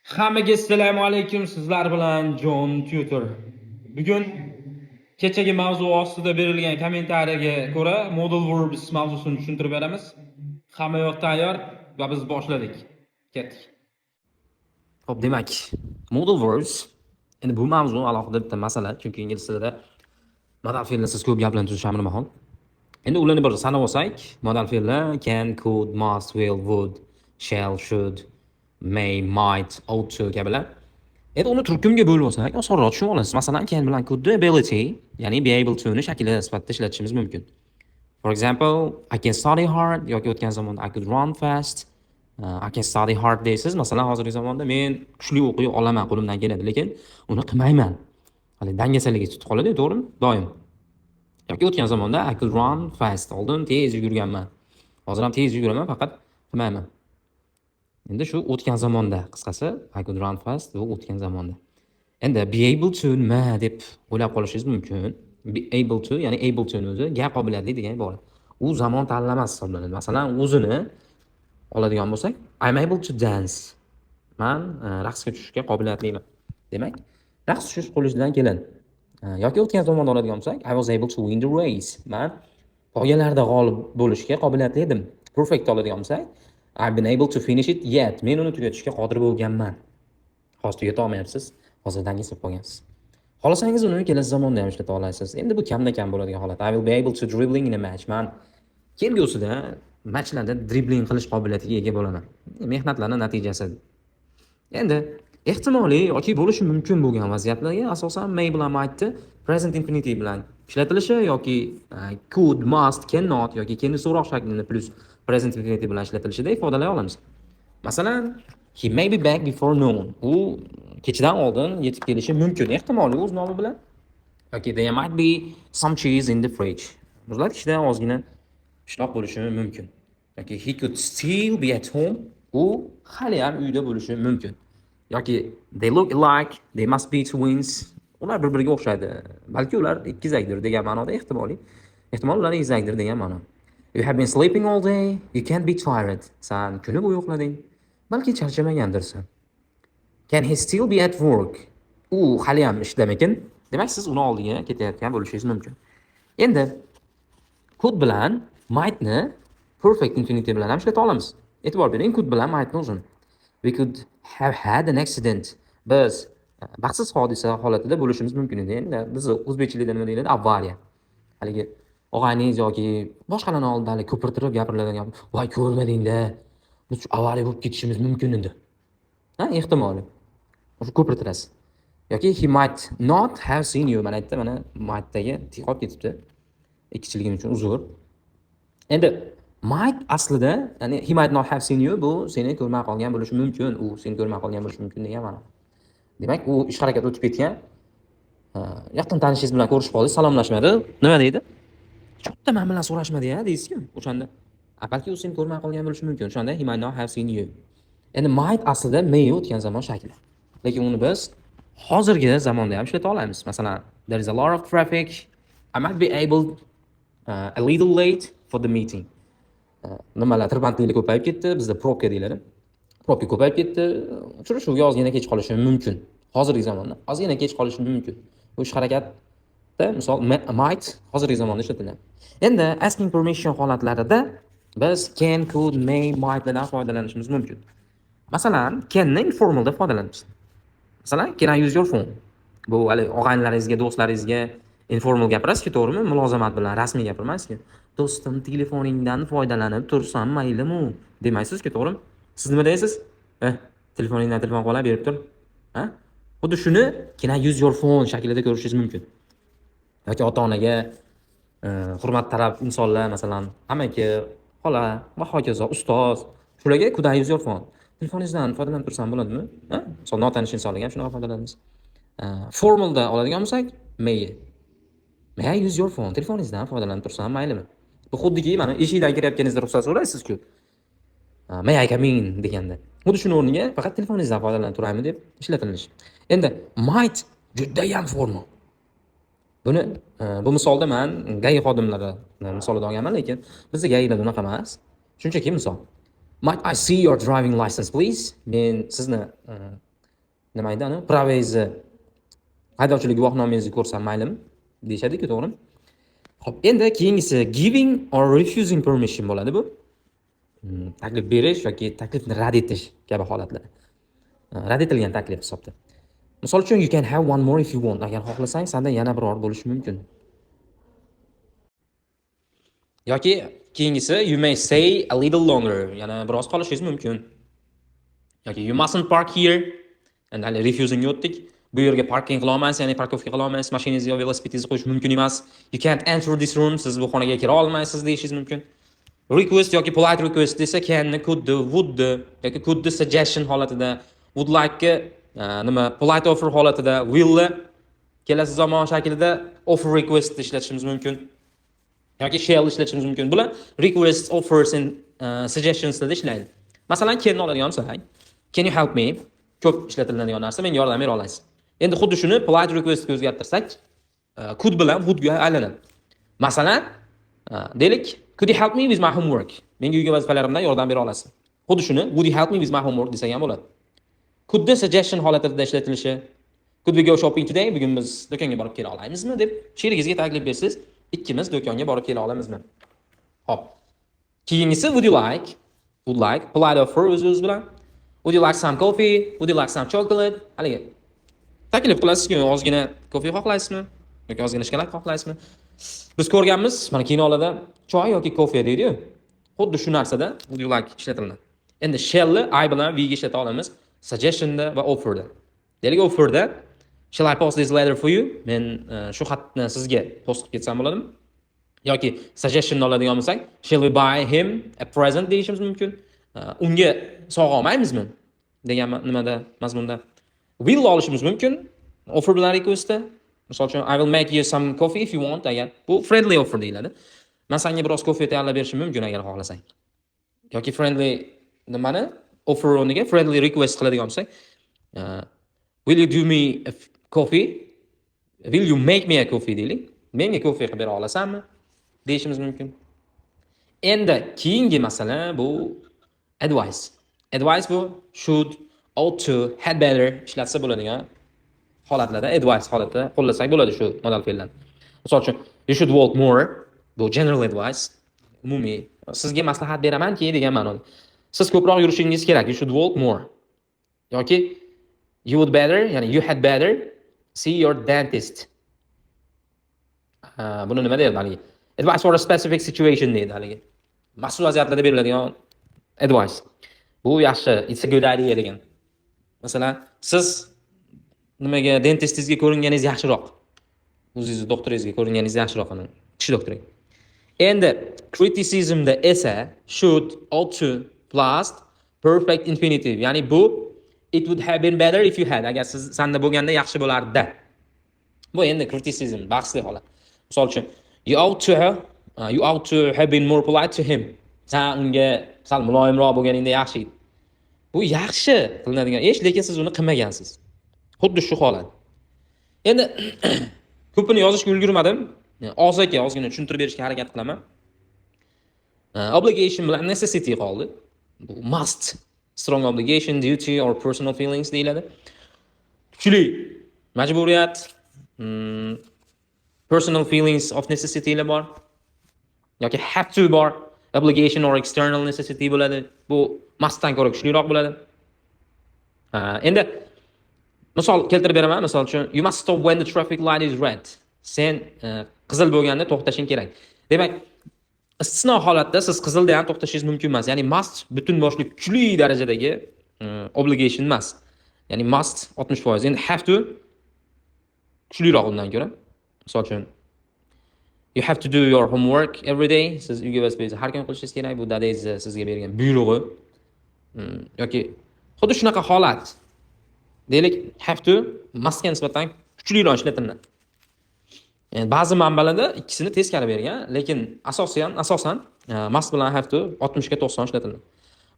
Hammaga assalomu alaykum, sizlar bilan John Tutor. Bugun kechagi mavzu ostida berilgan kommentariyaga ko'ra modal verbs mavzusini tushuntirib beramiz. Hamma yoq tayyor va biz boshladik. Ketdik. Xo'p, demak, modal verbs, endi bu mavzu alohida bitta masala, chunki ingliz tilida modal fe'lni siz ko'p gaplarni tuzish amri mahol. Endi ularni bir sanab olsak, modal fe'llar can, could, must, will, would, shall, should, may, might, ought to kabilar. Endi uni turkumga bo'lib olsak, osonroq tushunib olasiz. Masalan, can bilan could ability, ya'ni be able to ni shakli sifatida ishlatishimiz mumkin. For example, "I can study hard" yoki o'tgan zamonda "I could run fast". "I can study hard" deysiz. Masalan, hozirgi zamonda men kuchli o'qiy olaman, qo'limdan keladi, lekin uni qilmayman. Hali dangasaligi tutib qoladi, to'g'rimi? Doim. Yoki o'tgan zamonda "I could run fast". Oldin tez yugurganman. Hozir ham tez yuguraman, faqat qilmayman. Endi shu o'tgan zamonda, qisqasi, "I could run fast" bu o'tgan zamonda. Endi be able to nima deb o'ylab qolishingiz mumkin. Be able to, ya'ni able to o'zi ga qobiliyatli degan ibora. U zamon tanlamas hisoblanadi. Masalan, o'zini oladigan bo'lsak, "I'm able to dance". Man raqsga tushishga qobiliyatliman. Demak, raqs tushish qo'lingizdan keladi. Yoki o'tgan zamonda oladigan bo'lsak, "I was able to win the race". Man poygalarda g'olib bo'lishga qobiliyatli edim. Perfect oladigan bo'lsak, "I've been able to finish it yet". Men uni tugatishga qodir bo'lganman. Hozir tugata olmayapsiz. Hozir dangasab qolgansiz. Xohlasangiz, uni kelasi zamonda ham ishlata olasiz. Endi bu kamdan kam bo'ladigan holat. "I will be able to dribbling in a match". Man kelgusida matchlarda dribbling qilish qobiliyatiga ega bo'laman. Mehnatlarning natijasi. Endi ehtimoliy yoki bo'lishi mumkin bo'lgan vaziyatlarga asosan may bilan mightni present infinitive bilan ishlatilishi yoki could, must, cannot yoki canni so'roq shaklini plus present infinitive bilan ishlatilishida ifodalay olamiz. Masalan, "He may be back before noon". U kechadan oldin yetib kelishi mumkin. Ehtimoliy o'z nomi bilan. Yoki "There might be some cheese in the fridge". Muzlatgichda ozgina pishloq bo'lishi mumkin. Yoki "He could still be at home". U hali ham uyda bo'lishi mumkin. Yoki "They look alike, they must be twins". Ular bir-biriga o'xshaydi. Balki ular ikkizakdir degan ma'noda ehtimoliy. Ehtimol ular egizakdir degan ma'no. "You have been sleeping all day, you can't be tired". San kuni bo'yi uxlading. Balki charchamagandirsan. "Can he still be at work?" U hali ham ishdamikin? Demak, siz uni oldiga ketayotgan bo'lishingiz mumkin. Endi could bilan mightni perfect infinitive bilan ham ishlata olamiz. E'tibor bering, could bilan mightni o'zini. "We could have had an accident". Biz baxtsiz hodisa holatida bo'lishimiz mumkin edi. Endi biz o'zbekchilikda nima deyiladi? Avariya. Haligi og'ayningiz yoki boshqalarni oldida haligi ko'pirtirib gapiriladigan gap. Voy, ko'rmading-da. Biz avariya bo'lib ketishimiz mumkin edi. Ha, ehtimoli. O'sha ko'pirtirasiz. Yoki "He might not have seen you". Mana aytdi, mana mightdagi qolib ketibdi. Ikkichiligim uchun uzr. Endi might aslida, ya'ni "he might not have seen you" bu seni ko'rmay qolgan bo'lishi mumkin, u seni ko'rmay qolgan bo'lishi mumkin degan ma'no. Demak, u ish harakat o'tib ketgan. Yaqin tanishingiz bilan ko'rishib qoldingiz, salomlashmadi. Nima deydi? Katta man bilan so'rashmadi-ya deysiz-ku o'shanda. Balki u seni ko'rmay qolgan bo'lishi mumkin. O'shanda "he might not have seen you". Endi might aslida may o'tgan zamon shakli. Lekin uni biz hozirgi zamonda ham ishlata olamiz. Masalan, "There is a lot of traffic. I might be able a little late for the meeting". Nimalar tirbandliklar ko'payib ketdi, bizda probka deyiladi. Probka ko'payib ketdi. Uchrashuvga ozgina kech qolishim mumkin. Hozirgi zamonda ozgina kech qolishim mumkin. Bu ish harakatda misol might hozirgi zamonda ishlatiladi. Endi asking permission holatlarida biz can, could, may, mightlardan foydalanishimiz mumkin. Masalan, canni informalda foydalanamiz. Masalan, "Can I use your phone?" Bu hali og'aynilaringizga, do'stlaringizga informal gapirasizku, to'g'rimi? Mulozamat bilan, rasmiy gapirmaysizku. Do'stim, telefoningdan foydalanib tursam maylimi demaysizku, to'g'rimi? Siz nima deysiz? Eh, telefoningdan telefon qola berib tur. Ha? Xuddi shuni "Can I use your phone" shaklida ko'rishingiz mumkin. Yoki ota-onaga hurmat talab insonlar, masalan, amaki, xola va hokazo, ustoz, shularga "Could I use your phone?" Telefoningizdan foydalanib tursam bo'ladimi? Ha? Misol, notanish insonlarga ham shunaqa foydalanamiz. Formalda oladigan bo'lsak, may. "May I use your phone?" Telefoningizdan foydalanib tursam maylimi? Bu xuddiki mana eshikdan kirayotganingizda ruxsat so'raysizku. "May I come in" deganda. Xuddi shuni o'rniga faqat telefoningizdan foydalanib turaymi deb ishlatilishi. Endi might judayam formal. Buni bu misolda man GAI xodimlari misolida olganman, lekin bizda GAIlarda unaqa emas. Shunchaki misol. "Might I see your driving license, please?" Men sizni Nima edi ani, права ngizni, haydovchilik guvohnomangizni ko'rsam maylimi, deyishadiku, to'g'rimi? Ho'p, endi keyingisi giving or refusing permission bo'ladi. Bu taklif berish yoki taklifni rad etish kabi holatlar, rad etilgan taklif hisobda. Misol uchun, you can have one more if you want, agar xohlasang, sanda yana biror bo'lishi mumkin. Yoki keyingisi, you may stay a little longer, yana biroz qolishingiz mumkin. Yoki you mustn't park here. Endi hali refusingga o'tdik. Bu yerga parking qila olmaysiz, ya'ni парковка qila olmaysiz, mashinangizni yo velosipedingizni qo'yish mumkin emas. You can't enter this room, siz bu xonaga kira olmaysiz deyishingiz mumkin. Request yoki polite request desa, canni, couldni, wouldni yoki couldni suggestion holatida, would like, nima, polite offer holatida, willni kelasi zamon shaklida offer request ishlatishimiz mumkin yoki shall ishlatishimiz mumkin. Bular request, offers and suggestionslarda ishlaydi. Masalan, canni oladigan bo'lsak, can you help me, ko'p ishlatiladigan narsa, menga yordam bera olasiz. Endi xuddi shuni polite requestga o'zgartirsak, could bilan wouldga aylanadi. Masalan, deylik, could you help me with my homework, menga uyga vazifalarimdan yordam bera olasizmi? Xuddi shuni would you help me with my homework desak ham bo'ladi. Couldda suggestion holatida ishlatilishi, could we go shopping today, bugun biz do'konga borib kela olamizmi, deb sherigingizga taklif bersangiz, ikkimiz do'konga borib kela olamizmi? Ho'p, keyingisi would you like. Would like polite offer o'z o'zi bilan. Would you like some coffee? Would you like some chocolate? Haligi taklif qilasizku, ozgina kofe xohlaysizmi yoki ozgina shokolad xohlaysizmi? Biz ko'rganmiz, mana kinolarda choy yoki kofe deydiyu, xuddi shu narsada would you like ishlatiladi. Endi shallni I bilan we ga ishlata olamiz suggestionda va offerda. Deylik, offerda shall I post this letter for you, men shu xatni sizga post qilib ketsam bo'ladimi? Yoki suggestion oladigan bo'lsak, shall we buy him a present deyishimiz mumkin, unga sovg'a olmaymizmi degan nimada, mazmunda. Will olishimiz mumkin offer bilan requestda. Misol uchun, I will make you some coffee if you want, agar, bu friendly offer deyiladi, man senga biroz kofe tayyorlab berishim mumkin agar xohlasang. Yoki friendly nimani, offer o'rniga friendly request qiladigan bo'lsak, will you do me a coffee, will you make me a coffee deylik, menga kofe qilib bera olasanmi, deyishimiz mumkin. Endi keyingi masala bu advice. Advice bu should, ought to, had better ishlatsa bo'ladigan holatlarda, advice holatida qo'llasak bo'ladi shu modal fe'llarni. Misol uchun, you should walk more, bu general advice, umumiy sizga maslahat beramanki degan ma'noda, siz ko'proq yurishingiz kerak, you should walk more. Yoki you would better, ya'ni you had better see your dentist. Ha, buni nima deydi haligi, advice for a specific situation deydi, haligi maxsus vaziyatlarda beriladigan advice. Bu yaxshi, it's a good idea degan. Masalan, siz nimaga, dentistingizga ko'ringaningiz yaxshiroq, o'zingizni doktoringizga ko'ringaningiz yaxshiroq, ana tish doktoriga. Endi criticismda esa should, ought to plus perfect infinitive, ya'ni bu it would have been better if you had, agar siz sanda bo'lganda yaxshi bo'lardi. Bu endi criticism, bahsli holat. Misol uchun, you ought to have been more polite to him, san unga sal muloyimroq bo'lganingda yaxshi edi. Bu yaxshi qilinadigan ish, lekin siz uni qilmagansiz, xuddi shu holat. Endi ko'pini yozishga ulgurmadim, og'zaki ozgina tushuntirib berishga harakat qilaman. Obligation bilan necessity qoldi. Bu must, strong obligation, duty or personal feelings deyiladi, kuchli majburiyat, personal feelings of necessity bor yoki have to bor, obligation or external necessity bo'ladi. Bu mustdan ko'ra kuchliroq bo'ladi. Ha, endi misol keltirib beraman. Misol uchun, you must stop when the traffic light is red, sen qizil bo'lganda to'xtashing kerak. Demak, istisno holatda siz qizilda ham to'xtashingiz mumkin emas, ya'ni must butun boshli kuchli darajadagi obligation emas, ya'ni must 60%. Endi have to kuchliroq undan ko'ra. Misol uchun, you have to do your homework every day, siz uyga vazifangizni har kun qilishingiz kerak, bu dadangizni sizga bergan buyrug'i. Yoki xuddi shunaqa holat. Deylik, have to mustga nisbatan kuchliroq ishlatiladi. Yani ba'zi manbalarda ikkisini teskari bergan, lekin asosan must bilan have to 60 ga 90 ishlatiladi.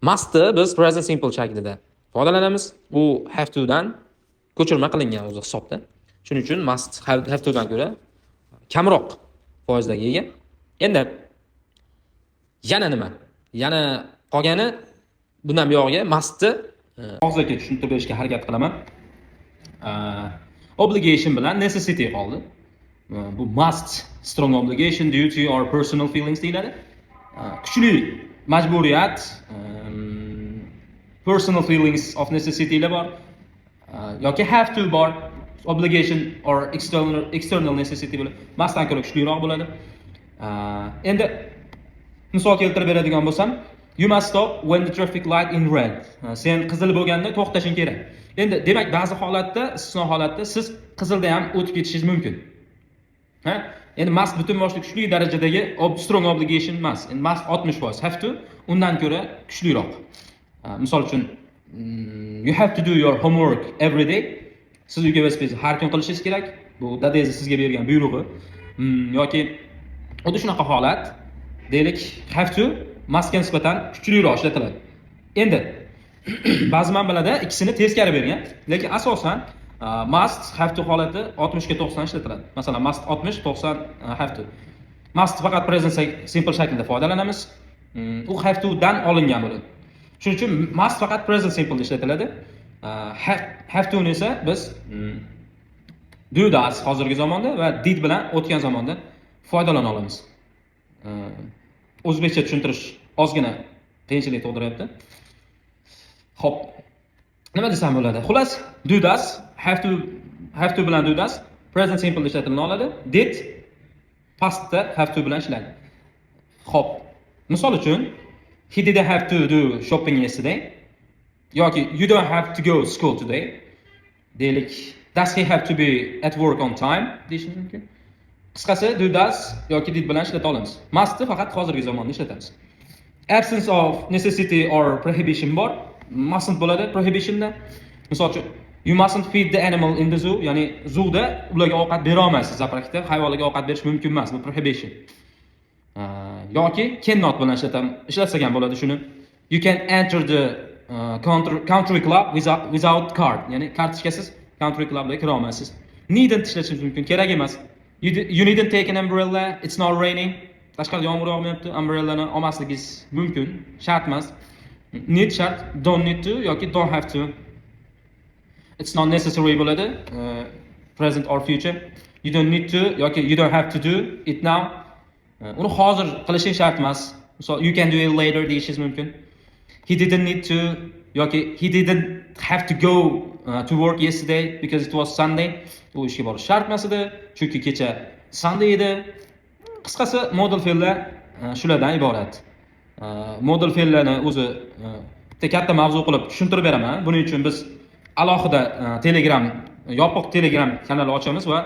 Mustni biz present simple shaklida foydalanamiz. U have to dan ko'chirma qilingan o'zi hisobda. Shuning uchun must have to dan ko'ra kamroq foizlarga ega. Endi yana nima? Yana qolgani bundan buyog'iga mustni og'zaki tushuntirib berishga harakat qilaman. Obligation bilan necessity qoldi. Bu must, strong obligation, duty or personal feelings deyiladi. Kuchli majburiyat, personal feelings of necessity bor. Yoki have to bor, obligation or external necessity bo'ladi. Mustdan ko'ra kuchliroq bo'ladi. Endi misol keltirib beradigan bo'lsam, you must stop when the traffic light in red. Sen qizil bo'lganda to'xtashing kerak. Endi demak, ba'zi holatda, istisno holatda siz qizilda ham o'tib ketishingiz mumkin. Ha? Endi must butun boshli kuchli darajadagi strong obligation emas. Endi must 60%, have to undan ko'ra kuchliroq. Misol uchun, you have to do your homework every day. Siz uyga vazifangizni har kun qilishingiz kerak. Bu dadangiz sizga bergan buyrug'i. Yoki xuddi shunaqa holat, deylik, have to mustga nisbatan kuchliroq ishlatiladi. Endi ba'zi manbalarda ikkisini teskari bergan, lekin asosan must have to holati 60 ga 90 ishlatiladi. Masalan, must 60, 90 have to. Must faqat present simple shaklida foydalanamiz. U have to dan olingan bo'ladi. Shuning uchun must faqat present simple ishlatiladi. Have to esa biz do, does hozirgi zamonda va did bilan o'tgan zamonda foydalana olamiz. O'zbekcha tushuntirish ozgina qiyinchilik tug'diryapti. Xo'p, nima desam bo'ladi? Xullas, do, does, have to, have to bilan do, does present simple ishlatilina oladi. Did pastda have to bilan ishlaydi. Xo'p, misol uchun, he didn't have to do shopping yesterday yoki you don't have to go to school today. Deylik, does he have to be at work on time deyishimiz mumkin. Qisqasi, do, does yoki did bilan ishlata olamiz. Mustni faqat hozirgi zamonda ishlatamiz. Absence of necessity or prohibition bor. Mustn't bo'ladi prohibitionda. Misol uchun, you mustn't feed the animal in the zoo, ya'ni zooda ularga ovqat bera olmaysiz, zooparkda hayvonlarga ovqat berish mumkin emas, bu prohibition. Yoki cannot bilan ishlatsak ham bo'ladi shuni. You can enter the country club without card, ya'ni kartochkasiz country clubga kira olmaysiz. Needn't ishlatishimiz mumkin, kerak emas. You needn't take an umbrella, it's not raining. Tashqarida yomg'ir yog'mayapti, umbrellani olmasligingiz mumkin, shart emas. Need shart, don't need to yoki don't have to. It's not necessary bo'ladi, present or future. You don't need to yoki you don't have to do it now. Uni hozir qilishing shart emas. Misol, you can do it later deyishingiz mumkin. He didn't need to yoki he didn't have to go to work yesterday because it was Sunday. U ishga borish shart emas edi, chunki kecha Sunday edi. Qisqasi, modal fe'llar shulardan iborat. Modal fe'llarni o'zi bitta katta mavzu qilib tushuntirib beraman. Buning uchun biz alohida Telegram, yopiq Telegram kanali ochamiz va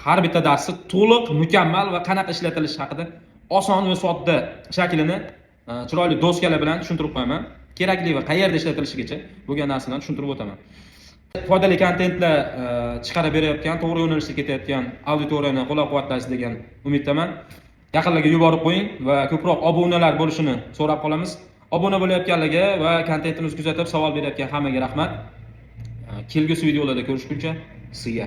har bitta darsni to'liq, mukammal va qanaqa ishlatilishi haqida oson va sodda shaklini chiroyli doskalar bilan tushuntirib qo'yaman. Kerakli va qayerda ishlatilishigacha bo'lgan narsalarni tushuntirib o'taman. Foydali kontentlar chiqarib berayotgan, to'g'ri yo'nalishda ketayotgan auditoriyani qo'llab-quvvatlaysiz degan umiddaman. Yaqinlarga yuborib qo'ying va ko'proq obunalar bo'lishini so'rab qolamiz. Obuna bo'layotganlarga va kontentimizni kuzatib savol berayotgan hammaga rahmat. Kelgusi videolarda ko'rishguncha, see ya.